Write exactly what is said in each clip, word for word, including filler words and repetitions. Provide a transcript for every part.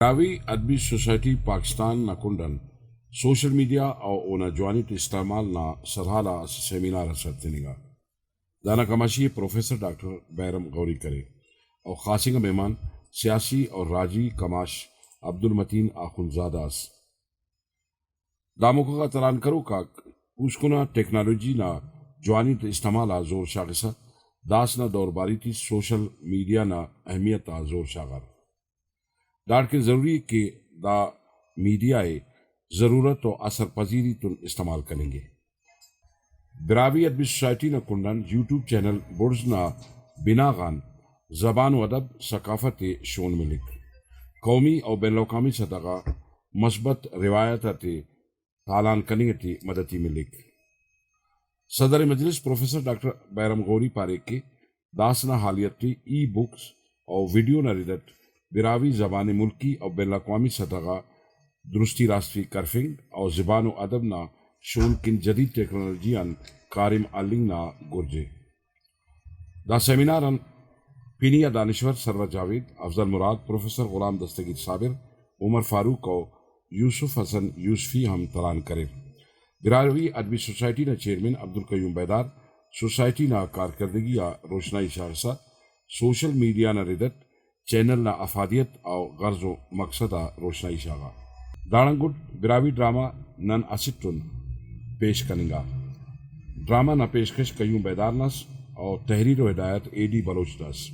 براہوئی ادبی سوسائٹی پاکستان نا کنڈ آن سوشل میڈیا و اونا جوانی تے استعمال نا سرحال آ اسہ سیمینار اس ہرتننگا۔ دانا کماشی ءِ پروفیسر ڈاکٹر بہرام غوری کرے و خاص انگا مہمان سیاسی و راجی کماش عبدالمتین آخوندزادہ ئس۔ دا موقع غا تران کروک آک پوسکن آ ٹیکنالوجی نا جوانی تے استعمال آ زور شاغسا داسنا دور باری ٹی سوشل میڈیا نا اہمیت آ زور شاغار۔ داڑکن ضروری ءِ کہ دا میڈیا ءِ ضرورت و اثر پذیری تون استعمال کننگے۔ براہوئی ادبی سوسائٹی نا کنڈ آن یوٹیوب چینل بڑز نا بناء غان زبان و ادب، ثقافت ءِ شون ملک، قومی و بین الاقوامی سطح غا مثبت روایت آتے تالان کننگ ٹی مدتی ملک۔ صدر مجلس پروفیسر ڈاکٹر بہرام غوری پارے کہ داسنا حالیت ٹی ای بکس و ویڈیو نا رد اٹ براہوئی زبان ءِ ملکی و بین الاقوامی سطح غا درستی راستی کرفنگ و زبان و ادب نا شون کن جدید ٹیکنالوجی آن کاریم ہلنگ نا گرج ءِ۔ دا سیمینار آن پنی آ دانشور سرور جاوید، افضل مراد، پروفیسر غلام دستگیر صابر، عمر فاروق و یوسف حسن یوسفی ہم تران کریر۔ براہوئی ادبی سوسائٹی نا چیئرمین عبدالقیوم بیدار سوسائٹی نا کارکردگی آ روشنائی شاغسا سوشل میڈیا نا رد اٹ چینل نا افادیت و غرض و مقصد آ روشنائی شاغا۔ داڑان گڈ براہوئی ڈرامہ نن اسٹ ان پیش کننگا۔ ڈرامہ نا پیشکش قیوم بیدار نا ئس و تحریر و ہدایت اے ڈی بلوچ نا ئس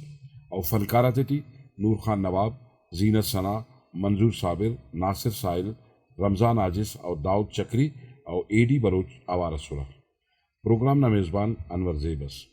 و فنکار آتیٹی نور خان نواب، زینت ثنا، منظور صابر، ناصر ساحل، رمضان عاجز و داؤد چکری و اے ڈی بلوچ اوار ئسرہ۔ پروگرام نا میزبان انور زیب ئس۔